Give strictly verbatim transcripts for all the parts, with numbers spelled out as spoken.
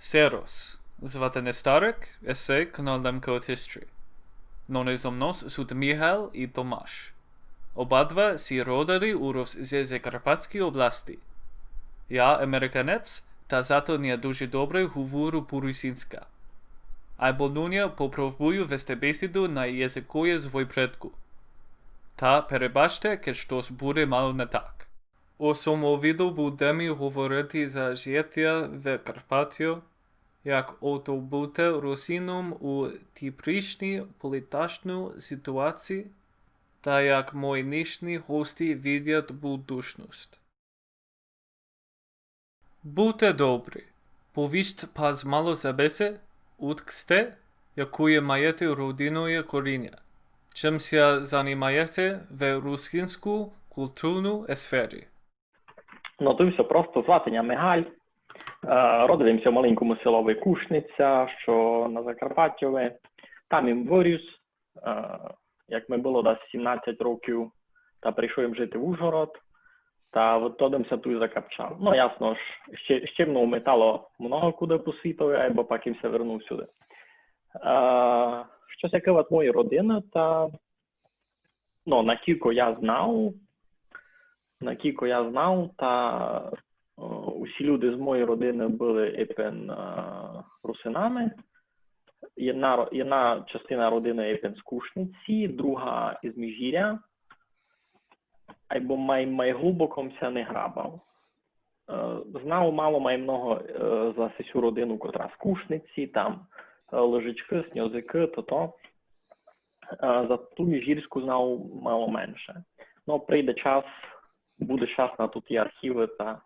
Сервус. Звати ня Старик, есе канал Lemko History. Нони зо мнов сут Міхал и Томаш. Обадва сі родили у Рус-, Закарпатскій области. Я американец, та зато нє дуже добре говорю по русинська. Айбо нуня попробую вести бесіду на язикови свой предку. Та перебачте, кед штось буде мало не так. У сьому відео будеме говорити за житя в Карпатю, як ото бути русином у теперішній політичній ситуації, та як мої нынішні гості видять будучность. Будте добрі, повіжте пак мало за себе, удкы сте, якоє маєте родинноє коріня, чим ся занимаєте в русинській културній сфері. Но, то всьо просто, звати ня Міхал. Е, родив им ся у маленькому селови Кушниця, што на Закарпатьови. Там им выріс. Е, як ми было десь сімнадцять років, та прийшов им жити в Ужгород. Та от тогды им ся туй закапчав. Но, ясно ж, ще, ще мнов метало много куды по світови, айбо пак им ся вернув сюды. Е, што ся кывать моєї родины, та, но, накілько я знав, накілько я знав, та, е, усі люди з моєї родины были ипен, е, русинами. Єдна ро-, єдна частина родины ипен з Кушниці, друга из Міжгіря. Айбо май, май глубоко м ся не грабав. Е, знав мало май много, е, за сесю родину, котра з Кушниці, там, е, Лыжичкы, Сньозикы, тото. Е, за ту міжгірську знав мало менше. Но, прийде час, буде час на туті архівы, та,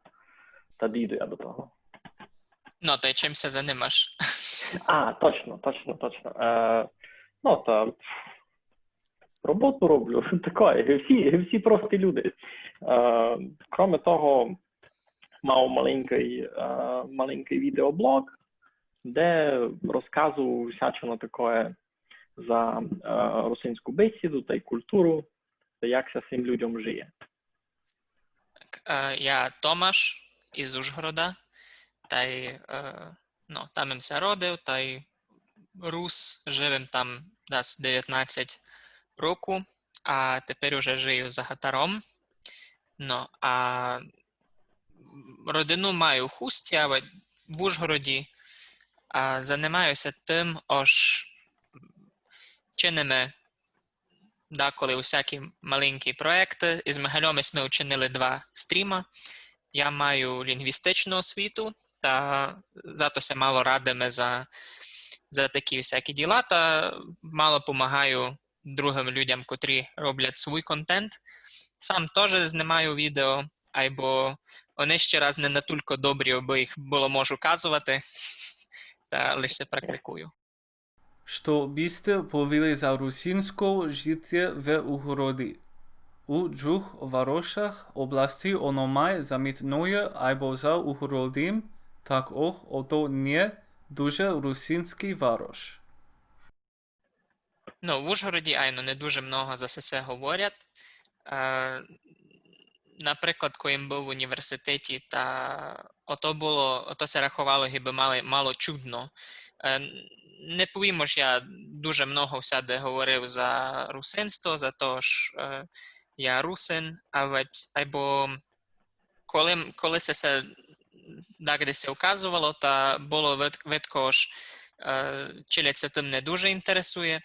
та дійду я до того. Но, та й чим ся занимаш? А, точно, точно, точно. Е, но, та роботу роблю, такоє, всі, всі прості люди. Е, кроме того, мав маленькый, е, маленькый відеоблог, де розказував всячино такоє за, е, русинську бесіду тай културу, та як ся сим людям жиє. Так, е, я Томаш из Ужгорода, тай, е, но, там им ся родив, тай рус, жив им там десь девятнадцять року, а тепер уже жию за гатаром. Но, а родину маю в Хусті, але в Ужгороді, а занимаю ся тым, ож чиниме даколи усякі маленькі проєкты. Из Михальом сьме учинили два стріма. Я маю лінґвістичну освіту, та зато ся мало радиме за, за такі всякі діла, та мало помагаю другым людям, котрі роблять свій контент. Сам тоже знимаю відео, айбо они ще раз не натулько добрі, абы їх было мож указовати, та лише практикую. Што би сте повіли за русинськоє житє в Ужгороді? У другых варошах области оно май замітноє, айбо за Ужгородом, так ох, ото нє дуже русинськый варош. Но, в Ужгороді, айно, не дуже много за сесе говорять. Е, наприклад, коли м быв в університеті, та ото было, ото ся раховало гибы мало, мало чудно. Е, не повім, ож я дуже много всяде говорив за русинство, за то, ож, е, я русин, а ведь, айбо коли, коли се, се дагде ся указовало, та было вид-, видко, ож, е, челядь ся тым не дуже інтересує.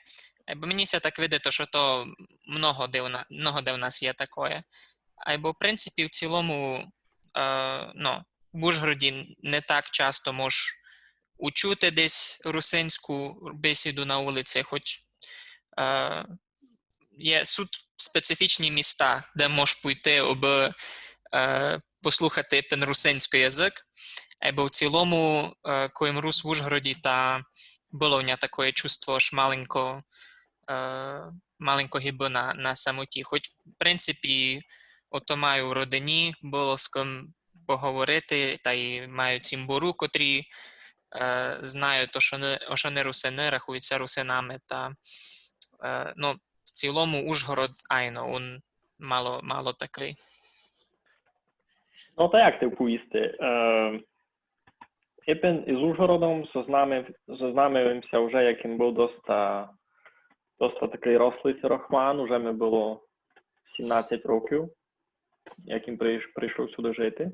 Айбо мені ся так видить, ож то много де у на-, много де в нас є такоє. Айбо, в принципі, в цілому, е, но, в Ужгороді не так часто мож учути десь русинську бесіду на улици, хоч, е, є, сут специфічні міста, де мож пойти, абы, е, послухати пен русинськый язык. Айбо в цілому, е, коли м рус в Ужгороді, та было в ня такоє чувство, ож маленько, е, маленько гибы на, на самоті. Хоч, в принципі, ото маю в родині, было з кым поговорити, тай маю цімбору, котрі, е, знають, ож они, ож они русины, рахують ся русинами, та, е, но, в цілому Ужгород, айно, ун мало, мало такый. Но, та як ти повісти? Е, Ипен из Ужгородом зознами-, зознамив им ся уже, як им быв доста, доста такый рослый сирохман, уже ми было сімнадцять років, як им приш-, пришов сюды жити.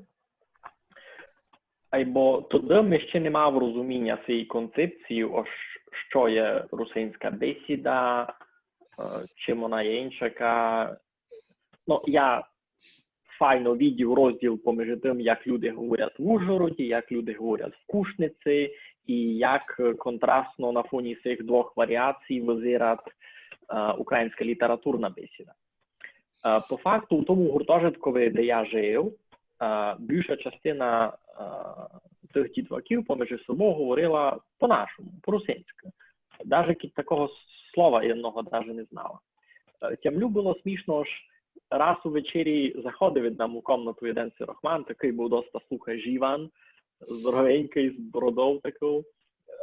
Айбо тогды ми ще не мав розуміня сеї концепції, о, ш-, што є русинська бесіда, е, чим она є иншака. Ну, я файно видів розділ поміж тым, як люди говорять в Ужгороді, як люди говорять в Кушниці, і як, е, контрастно на фоні сих двох варіацій визирать, е, українська літературна бесіда. Е, по факту, у тому гуртожиткови, де я жив, е, більша частина, е, тых дітваків поміж собою говорила по-нашому, по-русинськы. Даже кідь такого слова єдного даже не знала. Е, тямлю, было смішно, ож раз увечері заходив ид нам у комнату єден сирохман, такый быв доста сухоживан, здоровенькый, з бородов таков.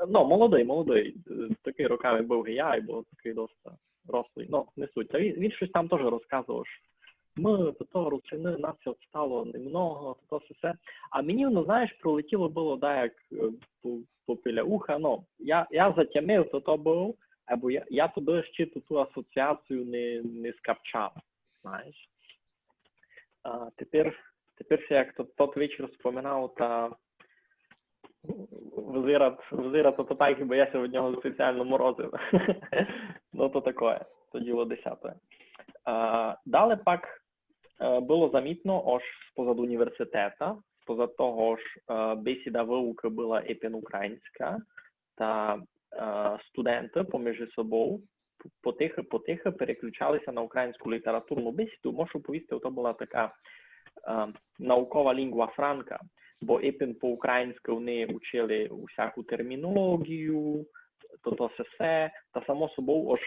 Е, ну, молодый, молодый, е, такый роками быв ги я, айбо такый доста рослый. Ну, не суть. Та він, він штось там тоже розказовав, ож мы, то, то русины, нас ся остало немного, то, то всьо. А мені воно, знаєш, пролетіло было даяк, е, по-, попіля уха. Ну, я, я затямив, то, то быв, айбо я, я туды ще ту, ту асоціацію не, не скапчав, знаєш. А тепер, тепер ся як тот, тот вечір споминав, та визирать, визирать то так, бо я ся од нього спеціално морозив. Ну, то такоє, то діло десятоє. А, дале пак, е, было замітно, ож спозад університета, спозад того, ож, е, бесіда выукы была ипен українська, та, е, студенты поміж собов потихы, потихы переключали ся на українську літературну бесіду. Можу повісти, то была така, е, наукова лінгва франка, бо ипен по-українськы они учили усяку термінологію, то, то всьо, та само собов, ож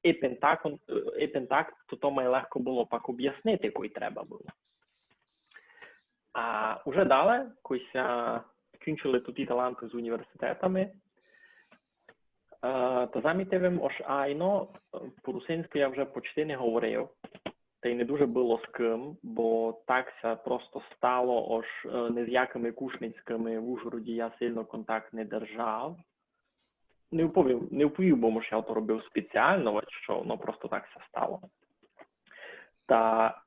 ипен так, он, е, ипен так, то, то май легко было пак обяснити, кой треба было. А уже дале, кой ся кінчили тоті таланты з університетами, е, та замітив им, ож айно, е, по-русинськы я вже почти не говорив, та й не дуже было з кым, бо так ся просто стало, ож, е, ні з якыми кушницькыми в Ужгороді я сильно контакт не держав. Не вповів, не вповів бы, ож я то робив спеціално, вать што, воно просто так ся стало. Та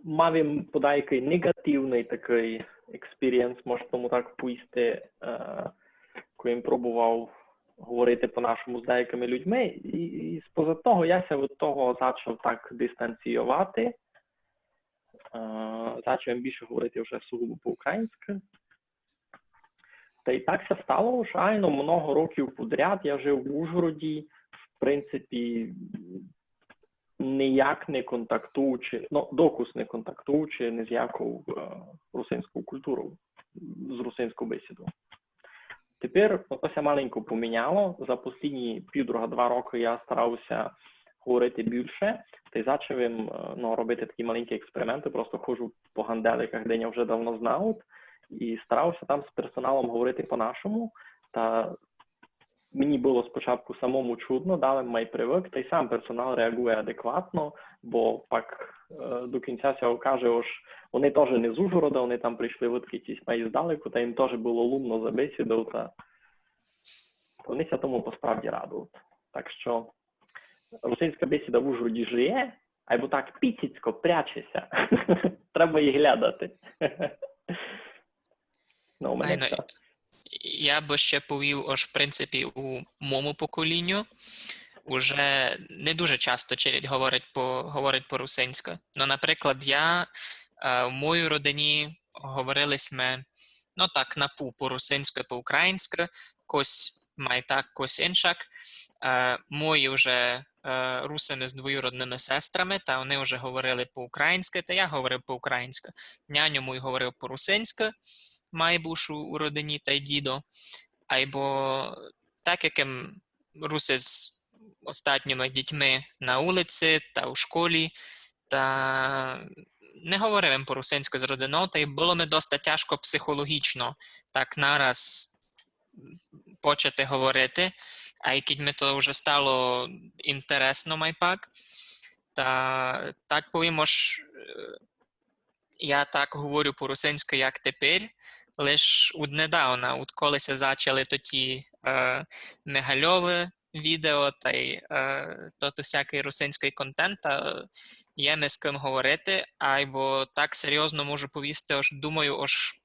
мав им подайкый неґативный такый експірієнс, мож тому так повісти, е, кой им пробовав говорити по-нашому з деякыми людьми, і, і спозад того я ся од того зачав так дистанційовати. Е, зачав им більше говорити вже сугубо по-українськы. Та й так ся стало, ож айно много років подряд я жив в Ужгороді, в принципі, ніяк не контактуючи, ну, докус не контактуючи ні з яков, е, русинськов културов, з русинськов бесідов. Тепер ото ся маленько поміняло. За послідні півдруга-два рокы я старав ся говорити більше, та й зачав им, е, ну, робити такі маленькі експерименты, просто ходжу по ганделиках, де ня вже давно знають, і старав ся там з персоналом говорити по-нашому, та мені было спочатку самому чудно, дале май привык, та й сам персонал реагує адекватно, бо пак, е, до кінця ся окаже, ож они тоже не з Ужгорода, они там прийшли выдкы тісь май здалеку, та їм тоже было лумно за бесідов, та они ся тому посправді радують. Так што русинська бесіда в Ужгороді жиє, айбо так піціцько пряче ся. Треба її глядати. Ну, у мене всьо. Я бы ще повів, ож, в принципі, у мому поколіню уже не дуже часто челядь говорить по, говорить по-русинськы. Ну, наприклад, я, е, в моїй родині говорили сьме, ну, так, напу по-русинськы, по-українськы, кось май так, кось иншак. Е, мої вже, е, русины з двоюродными сестрами, та они вже говорили по-українськы, та я говорив по-українськы. Няньо мій говорив по-русинськы, май буш у, у родині, та й дідо. Айбо так, як им руси з остатніми дітьми на улици та у школі, та не говорив им по-русинськы з родинов, та й было ми доста тяжко психологічно так нараз почати говорити. А як ми то вже стало інтересно, май пак, та так повім, ож, е, я так говорю по-русинськы, як тепер, лиш уднедавна, удколи ся зачали тоті, е, мегальовы відео тай, е, тото всякый русинськый контент, та, е, є ми з кым говорити, айбо так серйозно можу повісти, ож думаю, ож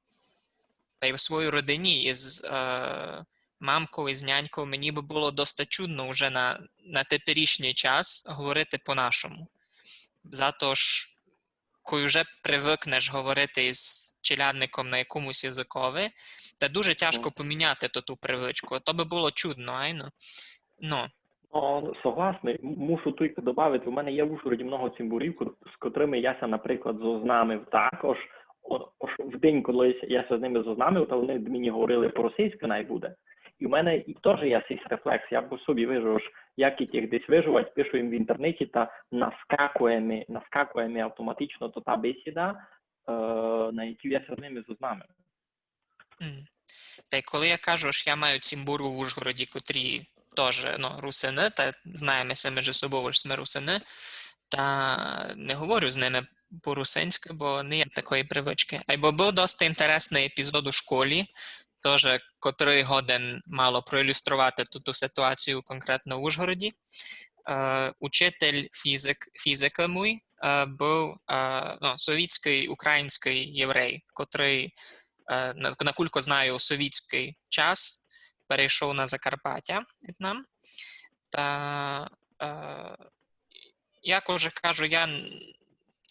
тай в своїй родині із, е, мамков, із няньков мені бы было доста чудно уже на, на теперішній час говорити по-нашому. Зато ж, кой уже привыкнеш говорити із челядником на якомусь языкови, та дуже тяжко поміняти ту, ту привычку. То бы было чудно, айно. Ну. Ну, согласный. М-, мушу туйка добавити, у мене є в Ужгороді много цімборів, ко-, з котрыми я ся, наприклад, зознамив так, ож, о-, ож в день, коли я ся з ними зознамив, та вони мені говорили по-російськы, най буде. І в мене і тоже є сись рефлекс, я по собі вижу, ож як їх десь вижу, ать пишу їм в інтернеті, та наскакує ми, наскакує ми автоматично то та бесіда, е, на якій я ся з ними зознамив. М. Тай коли я кажу, ож я маю цімбору в Ужгороді, котрі тоже, ну, русины, та знаєме ся межи собов, ож сьме русины, та не говорю з ними по-русинськы, бо не є такої привычкы. Айбо быв доста інтересный епізод у школі, тоже, котрый годен мало проілюстровати ту, ту ситуацію конкретно в Ужгороді. Е, учитель фізик-, фізикы муй, е, быв, е, ну, совітськый українськый єврей, котрый, е, на-, накулько знаю, у совітськый час перейшов на Закарпаття від нам. Та, е, як уже кажу, я н-,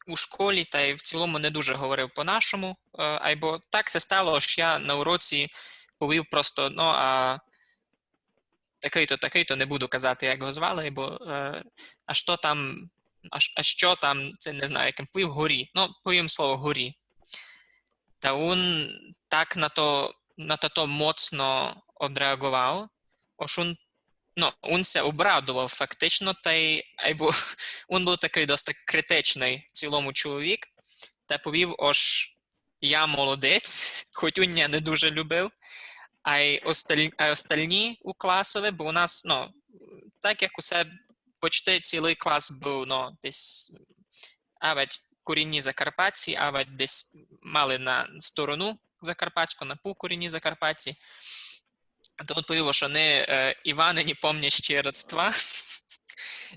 у школі та й в цілому не дуже говорив по-нашому, е, айбо так ся стало, ож я на уроці повів просто, ну, а такый-то, такый-то, не буду казати, як го звали, бо, е, а што там, а ш-, а што там, се не знаю, як им повів, горі. Ну, повім слово горі. Та ун так на то, на тото моцно одреаґовав, ож ун, ну, ун ся обрадовав фактично, тай, айбо ун быв такый доста критичный в цілому чоловік, та повів, ож я молодець, хоть ун ня не дуже любив, а й осталь-, а й остальні у класови, бо у нас, ну, так як усе, почти цілый клас быв, ну, десь, авадь корінні закарпатці, авадь десь мали на сторону закарпатську, на півкорінні закарпатці. То ун повів, ож они, е, Іванини помнящі родства.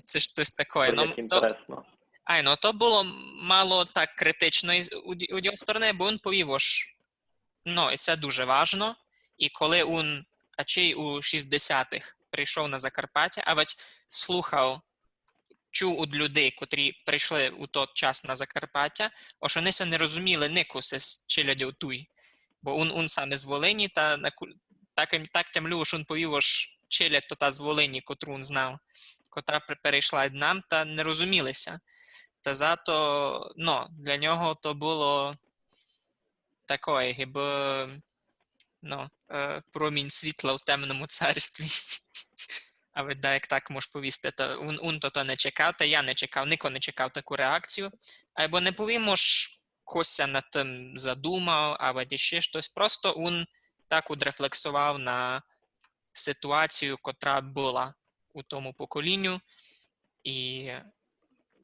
Се штось такоє. Як інтересно. Ай, ну, то было мало так критично із, у, у його стороны, бо ун повів, ож, ну, і се дуже важно. І коли ун, ачей у шістдесятых прийшов на Закарпаття, авадь слухав, чув од людей, котрі прийшли у тот час на Закарпаття, ож они ся не розуміли нико з челядьов туй. Бо ун, ун сам із Волині, та на ку-, так, им- так тямлю, ож ун повів, ож челядь то та з Волині, котру ун знав, котра пре-, перейшла ид нам, та не розуміли ся. Та зато, ну, для нього то было такоє, гибы, ну, е, промінь світла в темному царстві. Авадь даяк так мож повісти, та ун, ун то, то не чекав, та я не чекав, нико не чекав таку реакцію. Айбо не повім, ож хтось ся над тым задумав, авадь іщи штось. Просто ун так удрефлексовав на ситуацію, котра была у тому поколіню. І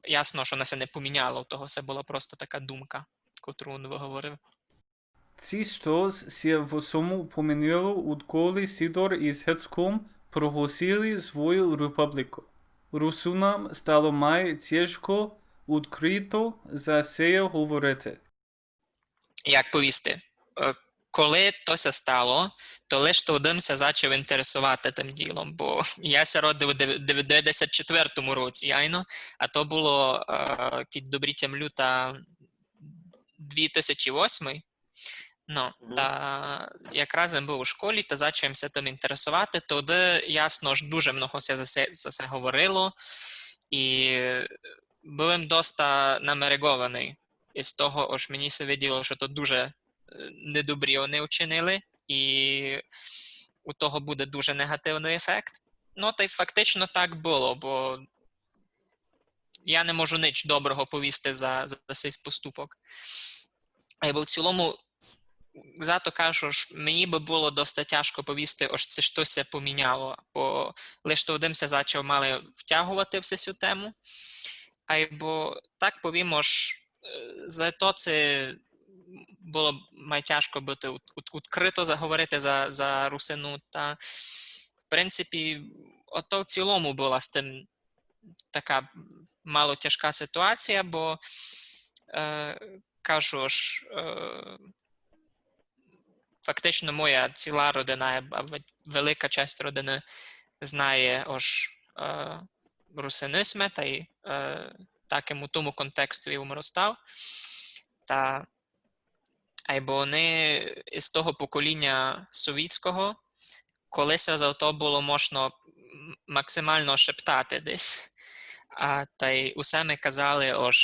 ясно, што она ся не поміняла у того, се была просто така думка, котру ун выговорив. Ци штось ся в сьому помінило, удколи Сидор из Гецком проголосили свою републіку? Русинам стало май тяжко удкрыто за сеє говорити. Як повісти? Е, коли то ся стало, то лиш тогды м ся зачав інтересовати тым ділом, бо я ся родив у дев-, дев-, девятдесят четвертому році, айно, а то было, е, кідь добрі тямлю, та дві тисячі восьмый. Ну, та якраз м быв у школі, та зачав м ся тым інтересовати, тогды, ясно ж, дуже много ся за се, за се говорило, і быв м доста намерегованый из того, ож мені ся виділо, што то дуже, е, недобрі они учинили, і у того буде дуже негативный ефект. Ну, та й фактично так было, бо я не можу нич доброго повісти за, за сей поступок. Айбо в цілому, зато кажу, ож мені бы было доста тяжко повісти, ож се штось ся поміняло, бо лиш тогды м ся зачав мало втягувати в сю тему. Айбо так повім, ож, е, зато се было май тяжко быти ут-, ут-, уткрыто заговорити за, за русинув. Та, в принципі, ото в цілому была з тым така мало тяжка ситуація, бо, е, кажу ж, е, фактично моя ціла родина, або велика часть родины знає, ож, е, русины сьме, тай, е, так им у тому контексту им ростав. Та айбо они з того поколіня совітського, коли ся за то было можно м-, максимално шептати десь. А, тай усе ми казали, ож,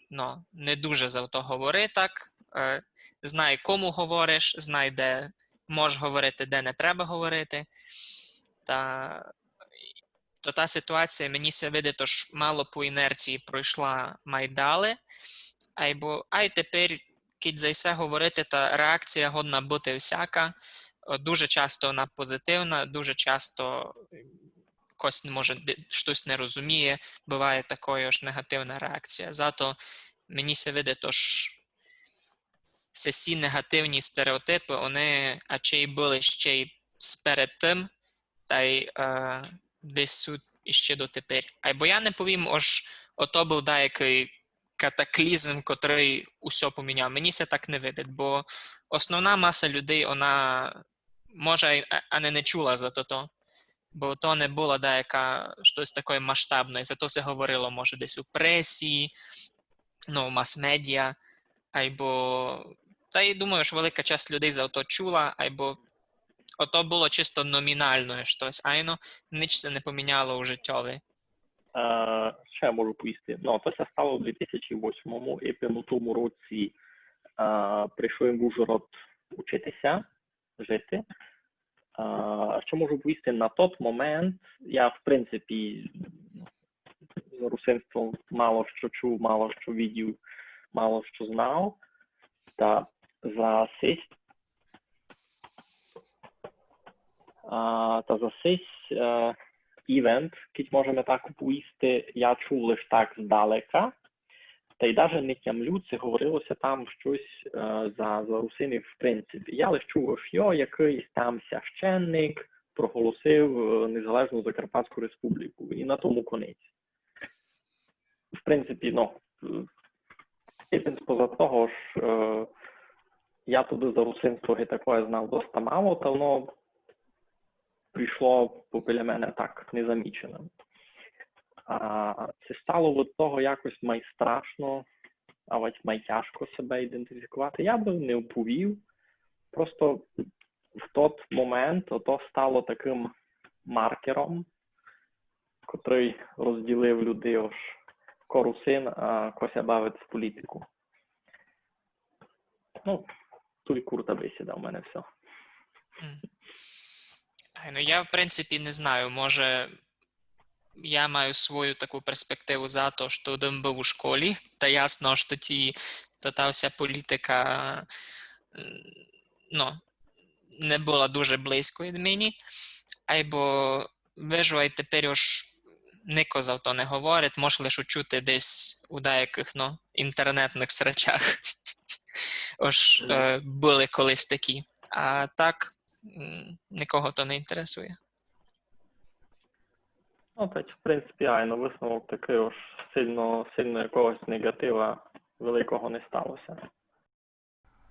ну, не дуже за то говори так, е, знай, кому говориш, знай, де можеш говорити, де не треба говорити. Та то та ситуація, мені ся видить, ож мало по інерції пройшла май дале. Айбо, ай тепер, кідь за все говорити, та реакція годна быти всяка. Е, дуже часто она позитивна, дуже часто, м, хтось, може, де-, штось не розуміє, быває такоє, ож негативна реакція. Зато мені ся видить, ож сесі негативні стереотипы, они ачей были ще й сперед тым, тай, е, десь суть іще дотепер. Айбо я не повім, ож ото быв даякый катаклізм, котрый усьо поміняв. Мені ся так не видить, бо основна маса людей, она, може, ай-, а-, ани не чула за тото. Бо то не была даяка штось такоє масштабноє, за то ся говорило, може, десь у пресі, ну, в мас-медіа, айбо, тай думаю, ож велика часть людей за то чула, айбо ото было чисто номінално штось, айно, нич ся не поміняло у житьови. Е, што я можу повісти? Ну, то ся стало у дві тисячі восьмому, і в тому році, е, прийшов им в Ужгород учити ся, жити. Е, што можу повісти? На тот момент я, в принципі, за русинство мало што чув, мало што видів, мало што знав. Та за сись, а, та за сись, е, івент, кідь можеме так повісти, я чув лиш так здалека. Тай даже не тямлю, ци говорило ся там штось, е, за, за русинів в принципі. Я лиш чув, ож йо, якыйсь там священник проголосив, е, незалежну Закарпатську Республіку. І на тому конець. В принципі, ну, е, і поза того ж, е, я тогды за русинство ги такоє знав доста мало, та воно прийшло попіля мене так незаміченым. А ци стало од того якось май страшно, авадь май тяжко себе ідентифікувати, я бы не оповів. Просто в тот момент ото стало такым маркером, котрый розділив людей, ож ко русин, а ко ся бавить в політику. Ну, туй курта бесіда, у мене всьо. М. Ай, ну, я, в принципі, не знаю, може, я маю свою таку перспективу за то, што єден быв у школі, та ясно, што ті, то та вся політика, м, ну, не была дуже близько від мені, айбо вижу, ай тепер уж нико за то не говорить, мож лиш учути десь у даякых, ну, інтернетных срачах. Ож, е, были колись такі. А так, м, никого то не інтересує. Ну, та, в принципі, айно, висновок такый, ож сильно, сильно якогось негатива великого не стало ся.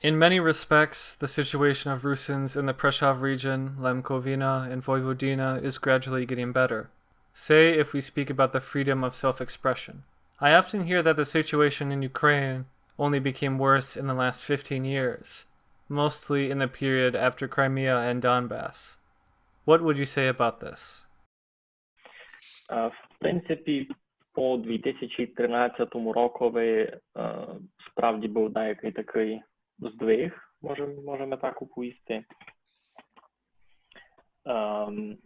In many respects, the situation of Rusins in the Prešov region, Lemkovina, and Vojvodina is gradually getting better, say if we speak about the freedom of self-expression. I often hear that the situation in Ukraine only became worse in the last fifteen years, mostly in the period after Crimea and Donbass. What would you say about this? Е, в принципі, по дві тисячі тринадцятому рокови, е, справді быв даякый такый здвиг, можем-, можеме так уповісти. Ем,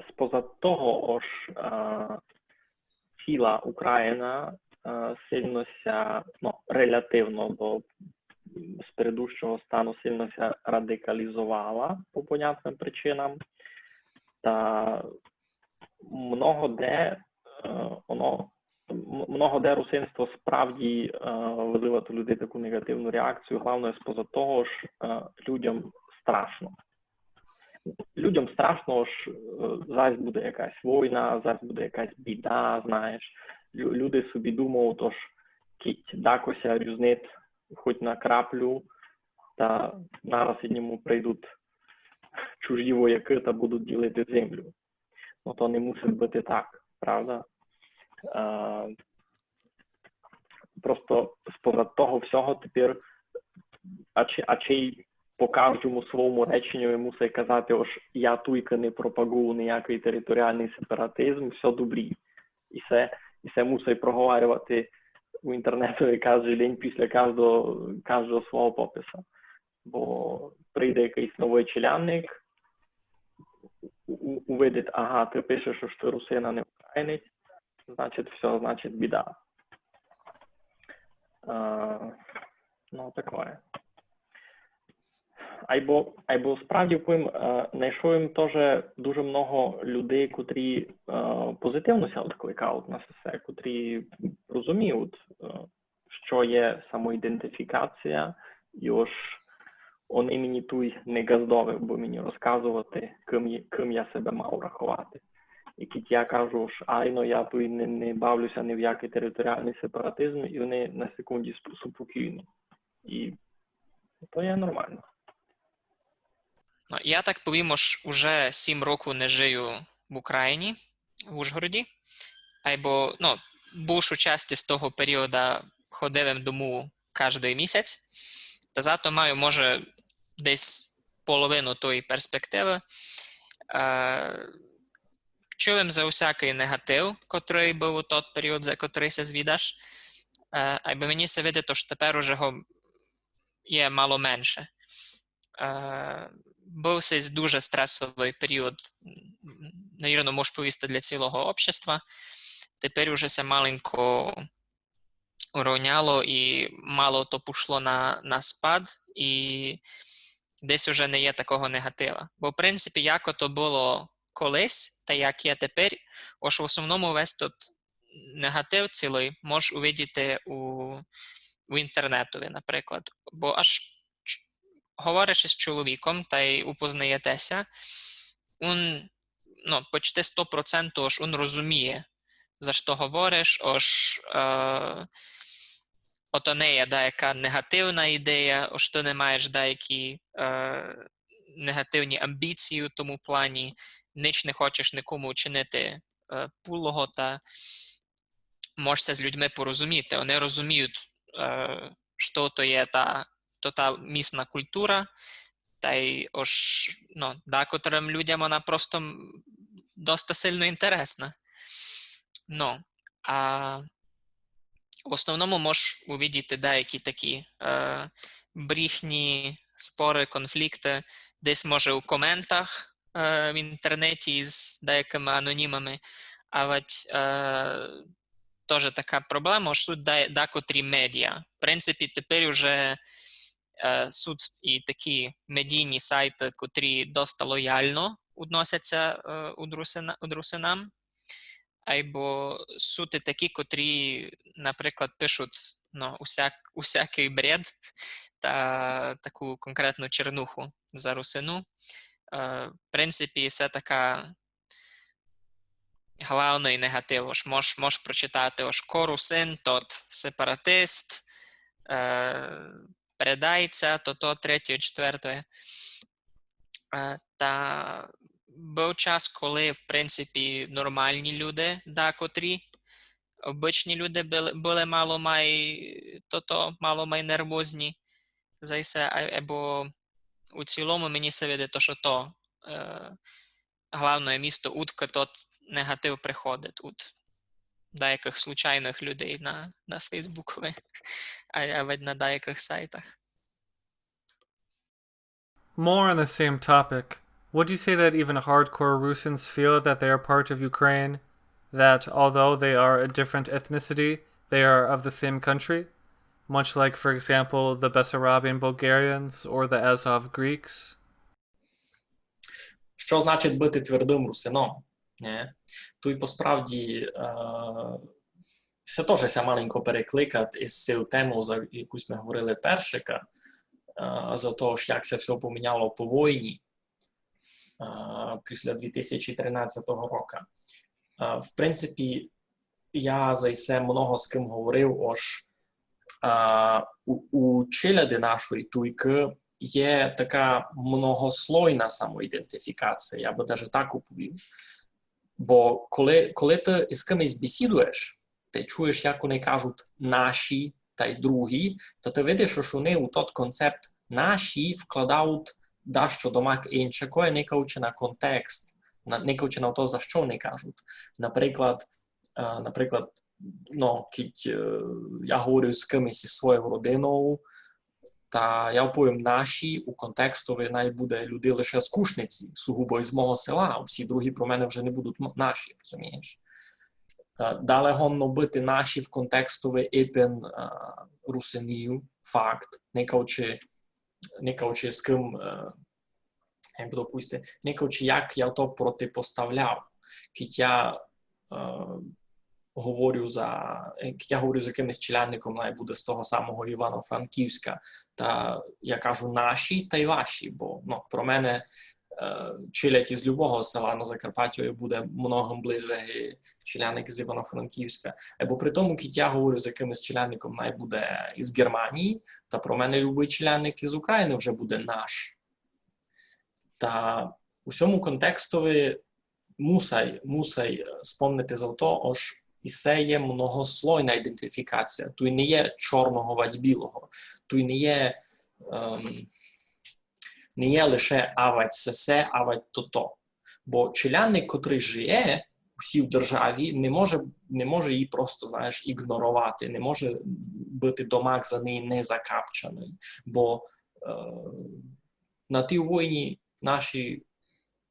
споза того, ож, е, ціла Україна, е, сильно ся, ну, релятивно до спередущого стану сильно ся радикалізовала по понятным причинам. Та много де, е, воно м-, много де русинство справді, е, вызывать у людей таку негативну реакцію, главноє споза того, ож, е, людям страшно. Людям страшно, ож, е, зась буде якась война, зась буде якась біда, знаєш. Лю-, люди собі думають, ож кідь дако ся рюзнить хоть на краплю, та нараз ид ньому прийдуть чужі воякы та будуть ділити землю. Но то не мусить быти так, правда? Е, просто спозад того всього тепер, а чи, а чи й по каждому свому реченю мусить казати, ож я туйка не пропагую ниякый територіалный сепаратизм, всьо добрі. І се, і се мусить проговарювати у інтернету каждый день після каждого, каждого свого пописа. Бо прийде якыйсь новый челядник, у-, у-, увидить, ага, ты пишеш, ож ты русин, а не українець, значить, всьо, значить, біда. Е, но, такоє. Айбо, айбо справді повім, е, найшов им тоже дуже много людей, котрі, е, позитивно ся откликають на се, котрі розуміють, е, што є самоідентифікація, і ож они мені туй не ґаздові, бо мені розказовати, кым є, кым я себе мав раховати. І кідь я кажу, ож айно, я туй не, не бавлю ся ні в якый територіалный сепаратизм, і они на секунді сп-, супокійні. І то є нормално. Но, я так повім, ож уже сім року не жию в Україні, в Ужгороді. Айбо, но, бульшу часть з того періода ходив им дому каждый місяць. Та зато маю, може, десь половину тої перспективы. Е, чув им за усякый негатив, котрый быв у тот період, за котрый ся звідаш. Е, айбо мені ся видить, ож тепер уже го є мало менше. Е, быв сись дуже стресовый період, навірно, мож повісти, для цілого общества. Тепер уже ся маленько уровняло і мало то пішло на, на спад, і десь уже не є такого негатива. Бо, в принципі, як ото было колись, та як є тепер, ож в основному весь тот негатив цілый мож увидіти у, у інтернетови, наприклад. Бо аж ч-, говориш из чоловіком, тай упознаєте ся, ун, но, почти сто процентів, ож ун розуміє, за што говориш, ож, е, ото не є даяка негативна ідея, ож ты не маєш даякі, е, негативні амбіції у тому плані, нич не хочеш никому учинити, е, пулого, та мож ся з людьми порозуміти. Они розуміють, е, што то є та, то та місна култура, тай ож, но, дакотрым людям она просто м, доста сильно інтересна. Но, а в основному мож увидіти даякі такі, е, бріхні, споры, конфлікты, десь, може, у коментах, е, в інтернеті з даякыма анонімами, а ведь, е, тоже така проблема, ож суть да-, дакотрі медіа. В принципі, тепер уже, е, суть і такі медійні сайты, котрі доста лояльно відносять ся, е, уд русина-, уд русинам. Айбо суть і такі, котрі, наприклад, пишуть, но, усяк-, усякый бред та таку конкретну чернуху за русину. Е, в принципі, се така главный негатив, ож мож, мож прочитати, ож ко русин, тот сепаратист, е, предайця, то, то, третє, четверте. Е, та быв час, коли, в принципі, нормалні люди, дакотрі, обычні люди были, были мало май, то, то, мало май нервозні за се, а-, айбо у цілому мені ся видить, то, што то, е, главноє місто, удкы тот негатив приходить, уд даякых случайных людей на, на Фейсбукови, а, а ведь на даякых сайтах. More on the same topic. Would you say that even hardcore Rusins feel that they are part of Ukraine? That although they are a different ethnicity, they are of the same country? Much like, for example, the Bessarabian Bulgarians or the Azov Greeks? Што значить быти твердым русином? Нє? Туй посправді, е, се тоже ся маленько перекликат из сею тему, за яку сьме говорили першика, а, за того, як ся всьо поміняло по войні, а, після дві тисячі тринадцятого рока. А, в принципі, я за се много з ким говорив, ож, а, у, у челяди нашої туйкы є така многослойна самоідентифікація, я бы даже так уповів. Бо коли, коли ты из кимось бесідуєш, ты чуєш, як они кажуть «наші» тай «другі», та ты видиш, што они у тот концепт «наші» вкладають дашто домак инше, кой никавчи на контекст, на, никавчи на то, за што они кажуть. Наприклад, е, наприклад, но, кідь, е, я говорю з кимось из своєю родиною, та я повім «наші» у контекстови най буде люди лише з Кушниці, сугубо из мого села, а всі другі про мене вже не будуть м-, наші, розумієш? Е, дале годно быти «наші» в контекстови ипен, е, русинів, факт, никавчи, никавчи з ким, е, як бы, допустим, никавчи, як я то протипоставляв. Кідь я, е, говорю за, е, кідь я говорю з якимось челядником, най буде з того самого Івано-Франківська, та я кажу «наші» тай «ваші», бо, ну, про мене, е, челядь из любого села на Закарпаттю буде многом ближе, е, челядник з Івано-Франківська. Або при тому, кідь я говорю з якимось челядником, най буде из Германії, та про мене любый челядник из України вже буде «наш». Та у сьому контекстови мусай, мусай, е, спомнити за то, ож и се є многослойна ідентифікація. Туй не є чорного вадь білого. Туй не є, ем, не є лише авадь сесе, авадь тото. Бо челядник, котрый жиє у сій державі, не може, не може її просто, знаєш, ігноровати, не може быти домак за неї не закапчаный. Бо, е, на тій войні наші,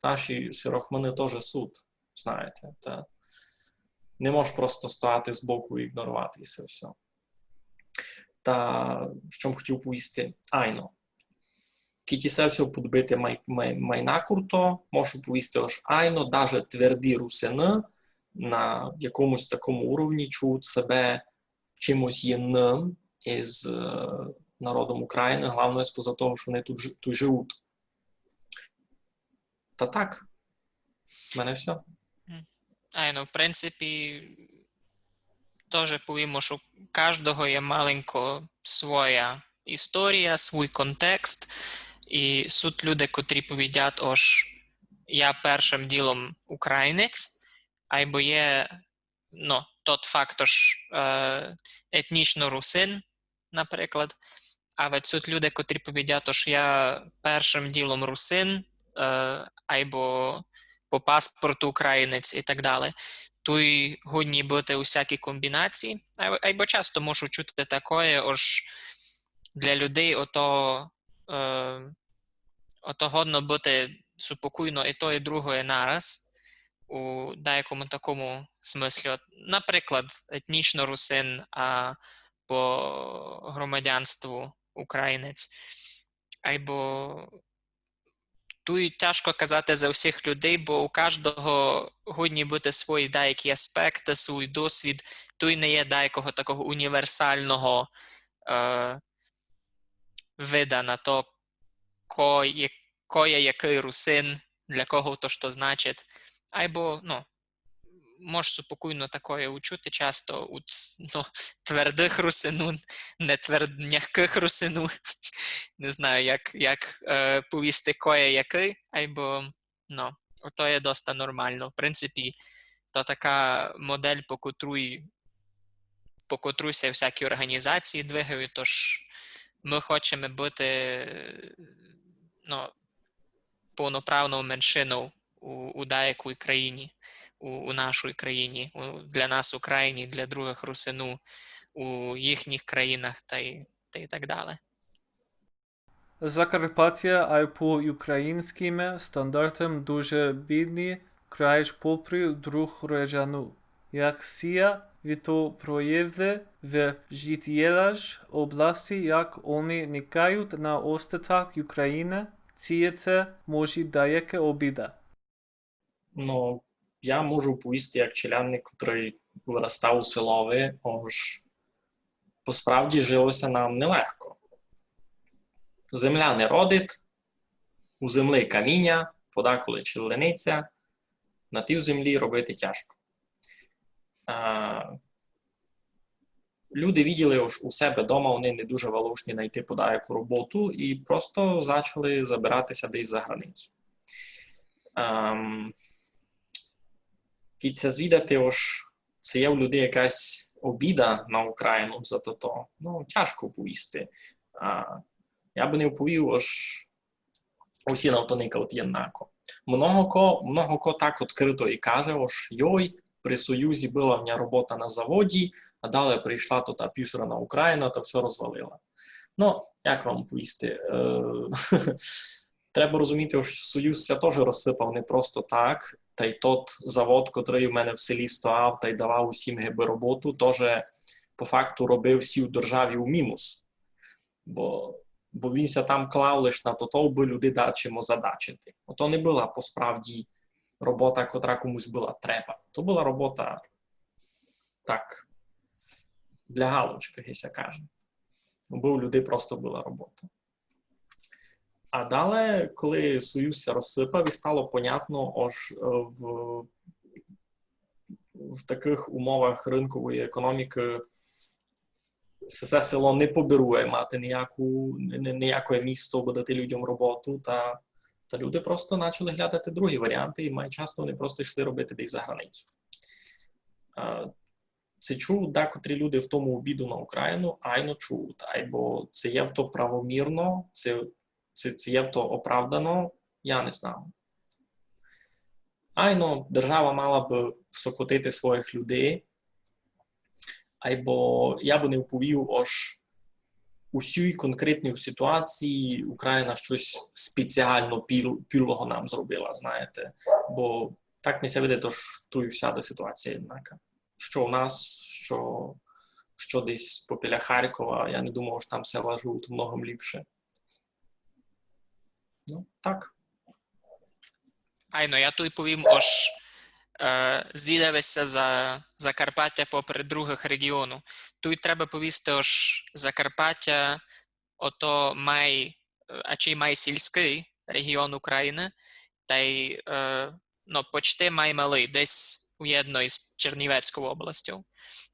наші сирохманы тоже суть, знаєте, та не можеш просто стояти збоку і ігноровати і се всьо. Та што м хотів повісти? Айно. Кідь і се всьо подбити май, май, май накурто, можу повісти, ож айно, даже тверді русины на якомусь такому уровні чують себе чимось єдным из, е, народом України, главно споза того, што они тут жи-, тут живуть. Та так, в мене всьо. М. Айно, в принципі, тоже повімо, што у каждого є маленько своя історія, свій контекст, і суть люди, котрі повідять, ож я першым ділом українець, айбо є, ну, тот факт, ож, е, етнічно русин, наприклад, а ведь суть люди, котрі повідять, ож я першым ділом русин, е, айбо по паспорту українець і так далі. Туй годні быти усякі комбінації, ай-, айбо часто можу чути такоє, ож для людей ото, е, ото годно быти супокійно і то, і другоє нараз у деякому такому смыслі. От, наприклад, етнічно русин, а по громадянству українець. Айбо туй тяжко казати за всіх людей, бо у каждого годні быти свої деякі аспекты, свій досвід. Туй не є деякого такого універсального, е, вида на то, ко є, ко є якый русин, для кого то што значить. Айбо, ну, мож супокійно такоє учути часто у т-, ну, твердых русину, не тверд-, мягкых русину. Не знаю, як, як, е, повісти, ко є якый, айбо, ну, ото є доста нормално. В принципі, то така модель, по котрій, по котрій ся всякі організації двигають, тож мы хочеме быти, ну, повноправною меншиною у, у деякій країні, у, у нашій країні, у, для нас у Україні, для другых русину, у їхніх країнах та й, та й так далі. Закарпатя ай по україньскым стандартам дуже бідный край попри друг регіону. Як ся віто проявлє в житієлі области, як они никають на остаток України, ци є це може даяка обіда? Ну, я можу повісти як челядник, котрый вырастав у селови, ож посправді жило ся нам нелегко. Земля не родить, у земли каміня, подаколи челлениця, на тій землі робити тяжко. А, люди виділи, ож у себе дома они не дуже валушні найти подаяку роботу і просто зачали забирати ся десь за границю. Ам, кідь ся звідати, ож ци є в людей якась обіда на Україну за тото, ну, тяжко повісти. А, я бы не вповів, ож усі на то никавуть єднако. Много ко, много ко так открыто і каже, ож йой, при Союзі была в ня робота на заводі, а дале прийшла тота пюсрана Україна та всьо розвалила. Ну, як вам повісти? Е, треба розуміти, ож Союз ся тоже розсыпав не просто так, тай тот завод, котрый у мене в селі стояв тай давав усім гибы роботу, тоже по факту робив всій державі у мінус. Бо, бо він ся там клав лиш на тото, бы люди дачим озадачити. Ото не была посправді робота, котра комусь была треба. То была робота так, для галочкы, ги ся каже. Бо у людей просто была робота. А дале, коли Союз ся розсыпав, і стало понятно, ож, е, в, в такых умовах рынкової економікы се, се село не побирує мати ніяку, ні-, ні-, ніякоє місто, бы дати людям роботу, та, та люди просто начали глядати другі варіанты, і май часто они просто йшли робити десь за границю. Е, ци чують дакотрі люди в тому обіду на Україну? Айно чують. Айбо ци є в то правомірно, ци, ци, ци є в то оправдано, я не знаю. Айно, держава мала бы сокотити своїх людей, айбо я бы не вповів, ож у сюй конкретній ситуації Україна штось спеціално піл-, пілого нам зробила, знаєте. Бо так ми ся видить, ож туй всяды ситуація єднака. Што у нас, што, што десь попіля Харкова, я не думав, ож там села живуть многом ліпше. Ну, так. Айно, я туй повім, ож, е, звідав єсь ся за Закарпаття попри другых реґіону. Туй треба повісти, ож Закарпаття, ото май, е, ачей май сільскый реґіон Україны, тай, е, но, почти май малый, десь уєдно із Чернівецьков областю.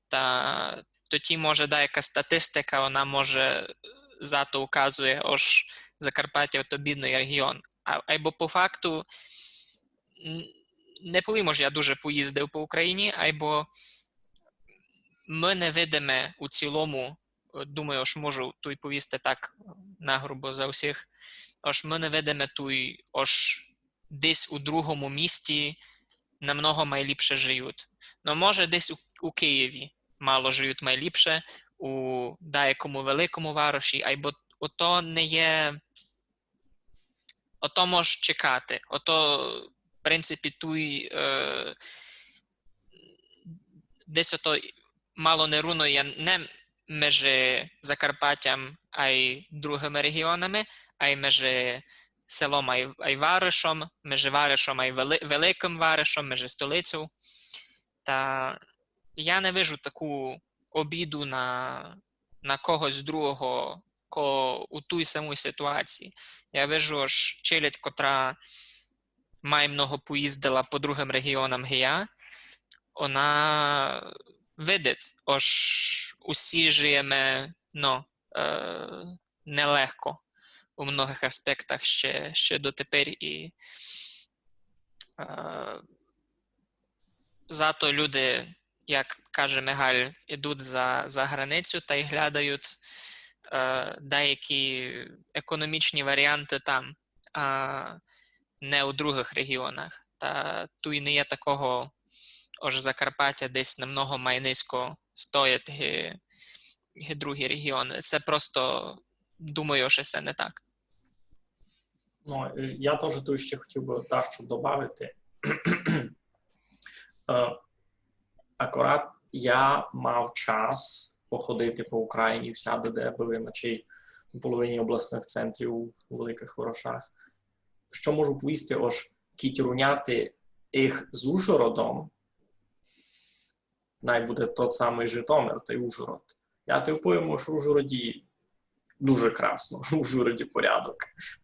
Та тоті, може, даяка статистика, она, може, зато указує, ож Закарпаття то бідный реґіон. А, айбо по факту, н-, не повім, ож я дуже поїздив по Україні, айбо мы не видиме у цілому, е, думаю, ож можу туй повісти так нагрубо за всіх, ож мы не видиме туй, ож десь у другому місті намного май ліпше жиють. Но, може, десь у, у Києві мало жиють май ліпше, у даякому великому вароші, айбо ото не є, ото мож чекати. Ото, в принципі, туй, е, десь ото мало неруно є не межи Закарпаттям, ай другыми реґіонами, ай межи селом, ай, ай варошом, межи варошом, ай вели-, великым варошом, межи столицьов. Та я не вижу таку обіду на, на когось другого, ко у туй самуй ситуації. Я вижу, ож челядь, котра май много поїздила по другым реґіонам ги я, она видить, ож усі жиєме, но, е, нелегко у многых аспектах ще, ще дотепер і, е, зато люди, як каже Мигаль, ідуть за, за границю тай глядають, е, даякі економічні варіанты там, а не у другых реґіонах. Та туй не є такого, ож Закарпаття десь намного май низько стоїть ги, ги другі реґіоны. Се просто, думаю, ож се не так. Ну, е, я тоже туй ще хотів бы дашто добавити. Е, акурат я мав час походити по Україні всяды, де быв, значить, у половині обласных центрів у великых варошах. Што можу повісти, ож кідь руняти їх з Ужгородом, най буде тот самый Житомир тай Ужгород. Я ти повім, што в Ужгороді дуже красно, в Ужгороді порядок,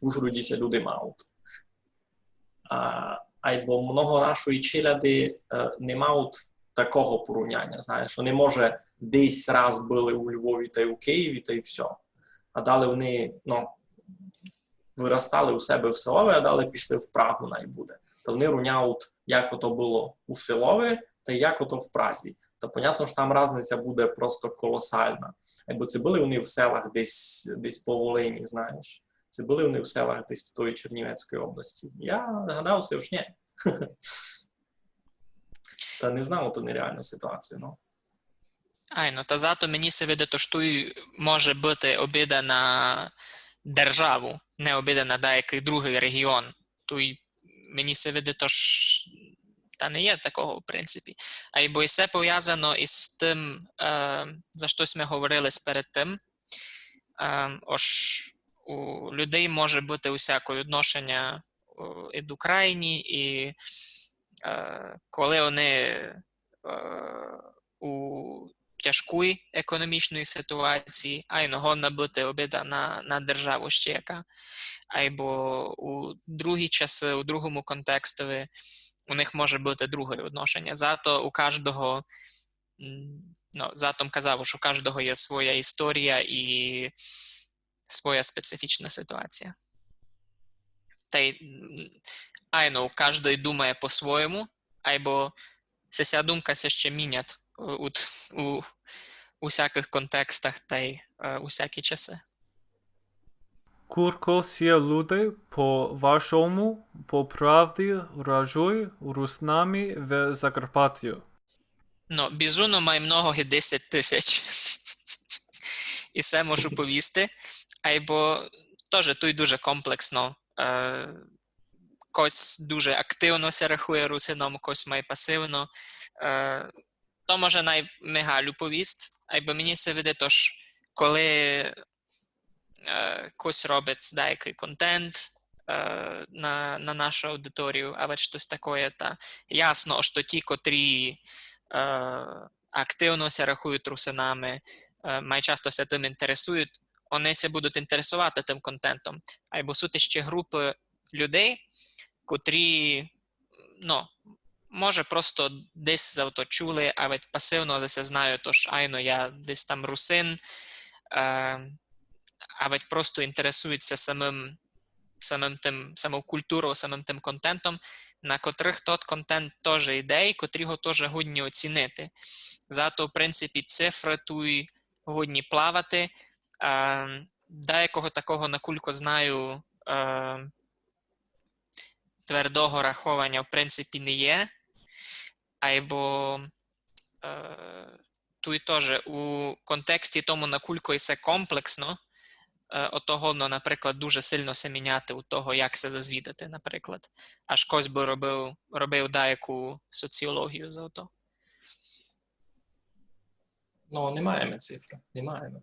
в Ужгороді ся люди мають. А, айбо много нашої челяди е, не мають такого порівняння, знаєш, вони, може, десь раз были у Львові тай у Києві, тай всьо. А далі вони, ну, вырастали у себе в селови, а далі пішли в Прагу, най буде. Та вони руняють, як ото было у селови, та як ото в Празі. Та понятно, што там разниця буде просто колосална. Айбо ци были вони в селах десь, десь по Волині, знаєш. Ци были вони в селах десь в тої Чернівецької області. Я гадав си, ож ні. Та не знав ту нереалну ситуацію, ну. Айно, та зато мені ся видить, ож туй може быти обіда на державу, не обіда на даякый другый реґіон. Туй мені ся видить, ож та не є такого, в принципі. Айбо і се повязано із тым, е, за што сьме говорили перед тым, е, ож у людей може быти усякоє одношеня е, і до крайні, і е, коли они е, у тяжкій економічній ситуації, айно годна быти обіда на, на державу ще яка. Айбо у другі часы, у другому контекстови у них може быти другоє одношеня. Зато у каждого, м, ну, зато м казав, што у каждого є своя історія і своя специфічна ситуація. Тай, м, айно, каждый думає по-своєму, айбо сеся думка ся ще мінять у, у, у усякых контекстах тай е, усякі часы. Курко сія людей по вашому по правді ражуй Руснами в Закарпатю? Ну, бізуно май много ги десять тисяч. І се можу повісти. Айбо тоже туй дуже комплексно. Е, кось дуже активно ся рахує русином, кось май пасивно. Е, то може най Мигалю повіст, айбо мені ся видить, ож коли е, кось робить даякый контент е, на, на нашу аудиторію, авадь штось такоє, та ясно, што ті, котрі е, активно ся рахують русинами, е, май часто ся тым інтересують, они ся будуть інтересовати тым контентом. Айбо суть іщи групы людей, котрі, ну, може, просто десь за то чули, авадь пасивно за ся знають, ож айно, я десь там русин, е, авадь просто інтересують ся самым, самым тым, самов културов, самым тым контентом, на котрых тот контент тоже йде і котрі го тоже годні оцінити. Зато, в принципі, цифры туй годні плавати. Е, даякого такого, накулько знаю, е, твердого рахованя, в принципі, не є. Айбо е, туй тоже у контексті тому, накулько і се комплексно, е, ото годно, наприклад, дуже сильно ся міняти у того, як ся зазвідати, наприклад. Аж кось бы робив, робив даяку соціологію за то. Ну, не маєме цифры, не маєме.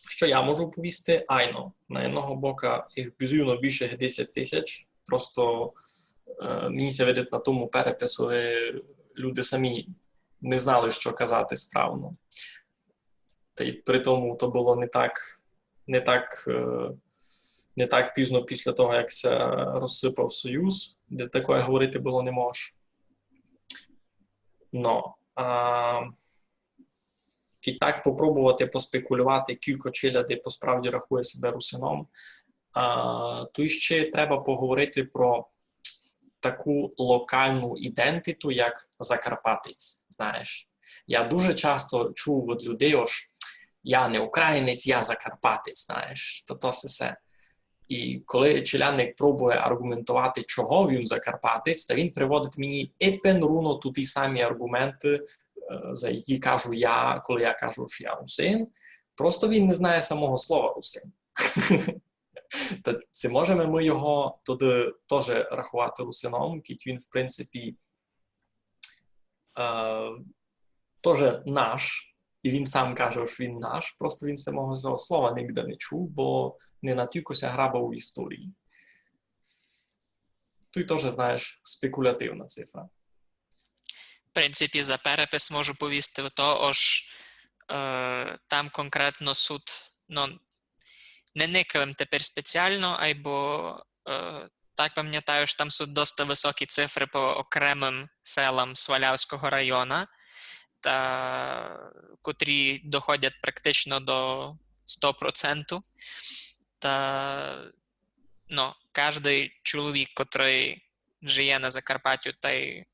Што я можу повісти? Айно, на єдного бока їх бізувно більше ги десять тисяч, просто е, мені ся видить на тому переписови, люди самі не знали, што казати справно. Та й при тому то было не так, не так, е, не так пізно після того, як ся розсыпав Союз, де такоє говорити было не мож. Но, а, кідь так попробовати поспекулювати, кілько челяди посправді рахує себе русином, а, то іщи треба поговорити про таку локалну ідентиту, як закарпатець, знаєш. Я дуже часто чув від людей, ож я не українець, я закарпатець, знаєш, то, то всьо. І коли челядник пробує арґументовати, чого він закарпатець, та він приводить мені ипен руно туті самі арґументы, е, за які кажу я, коли я кажу, што я русин. Просто він не знає самого слова русин. Та ци можеме мы його тогды тоже раховати русином, кідь він, в принципі, е, тоже наш, і він сам каже, што він наш, просто він самого слова нигде не чув, бо не натілько ся грабав у історії. Туй тоже, знаєш, спекулятивна цифра. принципі, за перепис можу повісти то, ож, е, там конкретно сут, но, не никав им тепер спеціално, айбо, е, так памнятаю, ож там сут доста высокі цифры по окремым селам Свалявського района, та котрі доходять практично до сто процентів. Та, но, каждый чоловік, котрый жиє на Закарпаттю тай,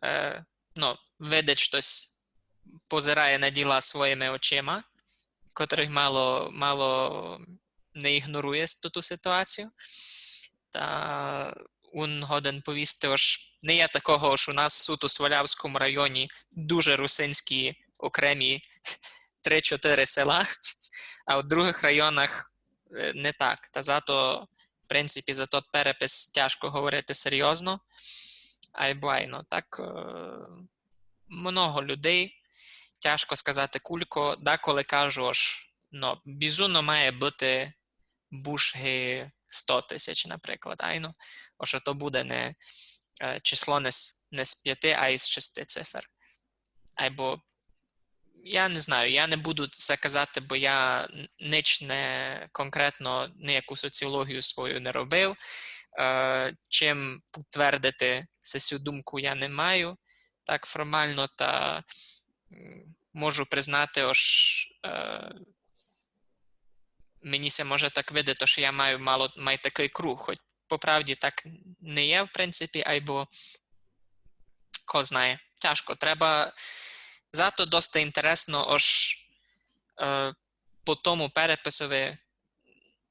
е, но, видить штось, позирає на діла своїми очима, котрый мало, мало не ігнорує с-, ту, ту ситуацію. Та ун годен повісти, ож не є такого, ож у нас сут у Свалявському районі дуже русинські окремі три-чотири села, а в другых районах, е, не так. Та зато, в принципі, за тот перепис тяжко говорити серйозно. Айбо айно, так, е, много людей, тяжко сказати кулько, даколи кажу, ож, но, бізуно має быти буш ги сто тисяч, наприклад, айно, ож то буде не, е, число не з, не з пяти, а із шести цифр. Айбо я не знаю, я не буду се казати, бо я н-, нич не конкретно, ніяку соціологію свою не робив. Е, чим підтвердити сесю думку я не маю так формално, та, м, можу признати, ож, е, мені се може так видати, ож я маю мало, май такый круг, хоть по правді так не є, в принципі, айбо ко знає. Тяжко. Треба, зато доста інтересно, ож, е, по тому переписови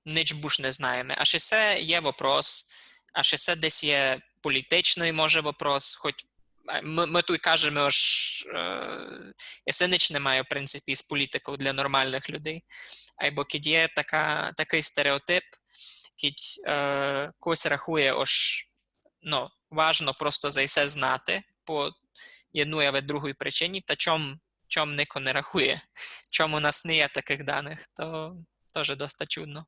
нич буш не знаєме. Аж і се є вопрос, аж і се десь є політичный, може, вопрос, хоть, е, мы, мы туй кажеме, ож, е, і се нич не має, в принципі, з політиков для нормалных людей. Айбо кідь є така, такый стереотип, кідь, е, когось рахує, ож, но, важно просто за се знати по єднуй або другуй причині, та чом, чом нико не рахує, чом у нас не є такых даных, то тоже доста чудно.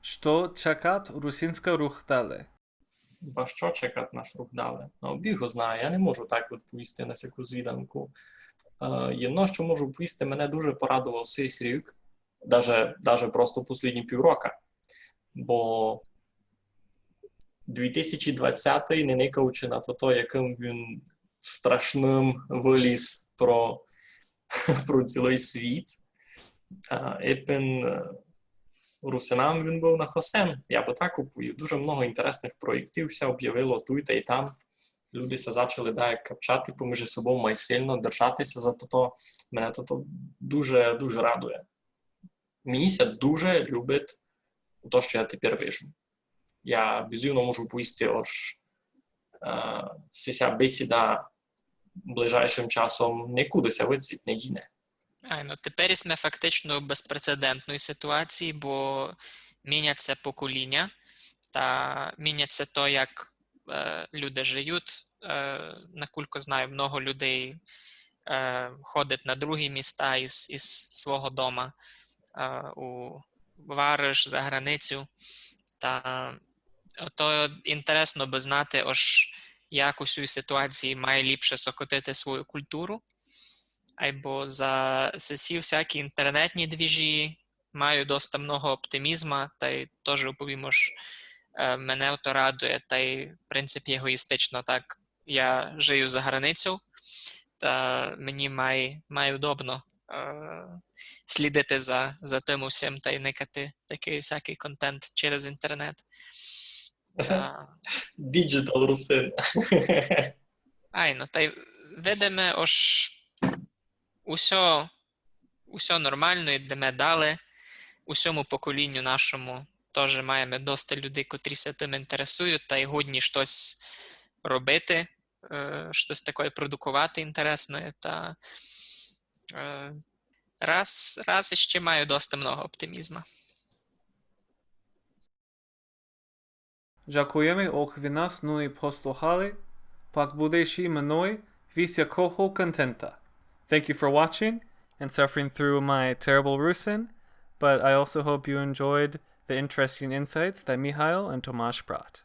Што чекат русинськый рух дале? Ба што чекат наш рух дале? Но, Біг го знає, я не можу так одповісти на сяку звіданку. Е, єдно, што можу повісти, мене дуже порадовав сись рік, даже, даже просто послїдні пів рока. Бо дві тисячі двадцятый, не никаючи на то, якым він страшным выліз про, про цілый світ, а, епен, е, русинам він быв на хосен, я бы так уповів. Дуже много інтересных проєктів ся обявило туй тай там. Люди ся зачали даяк капчати поміж собов май сильно, держати ся за тото. Мене тото дуже, дуже радує. Мені ся дуже любить то, што я тепер вижу. Я безумно можу повісти, ож, е, сися бесіда ближайшым часом никуды ся вицить не діне. Айно, тепер сьме фактично в безпрецедентній ситуації, бо мінять ся поколіня, та мінять ся то, як, е, люди жиють, е, накулько знаю, много людей, е, ходить на другі міста із, із свого дома, е, у варыш, за границю. Та то інтересно бы знати, ож як у сій ситуації має ліпше сокотити свою културу. Айбо за сесі всякі інтернетні двіжі маю доста много оптимізма, тай тоже уповім, ож, е, мене то радує, тай, в принципі, егоїстично так. Я жию за границю, та мені май, май удобно, е, слідити за, за тым усім тай никати такый всякый контент через інтернет. Та Діджитал русин. Айно, тай видиме, ож усьо, усьо нормално, йдеме дале. У сьому поколіню нашому тоже маєме доста людей, котрі ся тым інтересують, тай годні штось робити, е, штось такоє продуковати інтересноє, та, е, раз, раз іщи маю доста много оптимізма. Дякуєме, ож ви нас нуні послухали, пак будете й минулый високого контента. Thank you for watching and suffering through my terrible Rusin, but I also hope you enjoyed the interesting insights that Mihail and Tomáš brought.